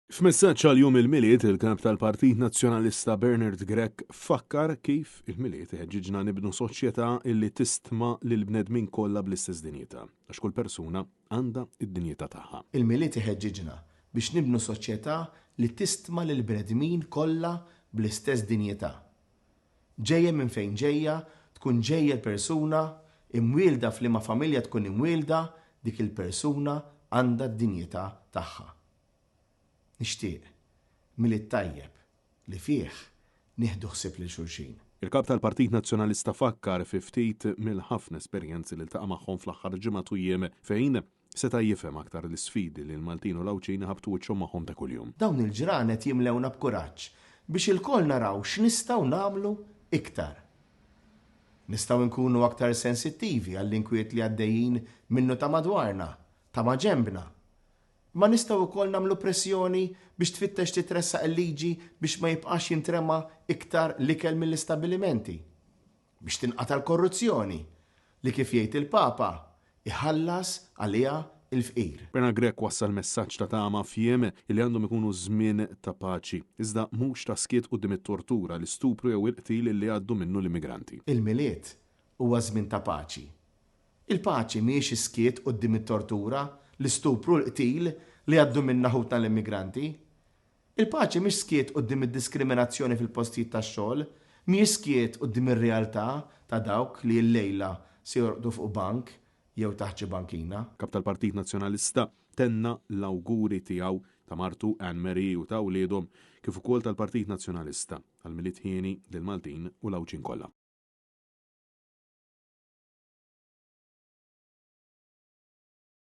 F'messaġġ għal Jum il-Milied, il-Kap tal-Partit Nazzjonalista Bernard Grech fakkar kif il-Milied iħeġġiġna nibnu soċjetà illi tistma lill-bnedmin kollha bl-istess dinjità, għax kull persuna għandha d-dinjità tagħha. Il-Milied iħeġġiġna biex nibnu soċjetà li tistma lill-bnedmin kollha bl-istess dinjità. Ġejja minn fejn ġejja tkun ġejja l-persuna, imwielda f'liema familja tkun imwielda, dik il-persuna għandha d-dinjità tagħha. Nixtieq Milied tajjeb li fih nieħdu ħsieb lil xulxin. Il-Kap tal-Partit Nazzjonalista fakkar fi ftit mill-ħafna esperjenzi li ltaqa' magħhom fl-aħħar ġimgħat u jiem fejn seta' jifhem aktar l-isfidi li l-Maltin u l-Għawdxin iħabbtu wiċċhom magħhom ta' kuljum. Dawn il-ġranet jimlewna b'kuraġġ biex ilkoll naraw x'nistgħu nagħmlu iktar. Nistgħu nkunu aktar sensittivi għall-inkwiet li għaddejjin minnu ta' madwarna, ta' maġenbna. Imma nistgħu wkoll nagħmlu pressjoni biex tfittex titressaq il-liġi biex ma jibqax jintrema iktar l-ikel mill-istabbilimenti. Biex tinqata' l-korruzzjoni, li kif jgħid il-Papa, iħallas għaliha l-fqir. Bernard Grech wassal messaġġ ta' tama f'jiem li għandhom ikunu żmien ta' paċi, iżda mhux ta' skiet quddiem it-tortura, l-istupru jew il-qtil li jgħaddu minnu l-immigranti. Il-Milied huwa żmien ta' paċi. Il-paċi mhijiex is-skiet quddiem it-tortura, l-istupru u l-qtil li jgħaddu minnha ħutna l-immigranti. Il-paċi mhix skiet quddiem id-diskriminazzjoni fil-postijiet tax-xogħol, mhijiex skiet quddiem ir-realtà ta' dawk li llejla se jorqdu fuq bank jew taħt xi bankina. Kap tal-Partit Nazzjonalista tenna l-awguri tiegħu, ta' martu Anne Marie u ta' wliedhom, kif ukoll tal-Partit Nazzjonalista, għall-Milied hieni lill-Maltin u l-Għawdxin kollha.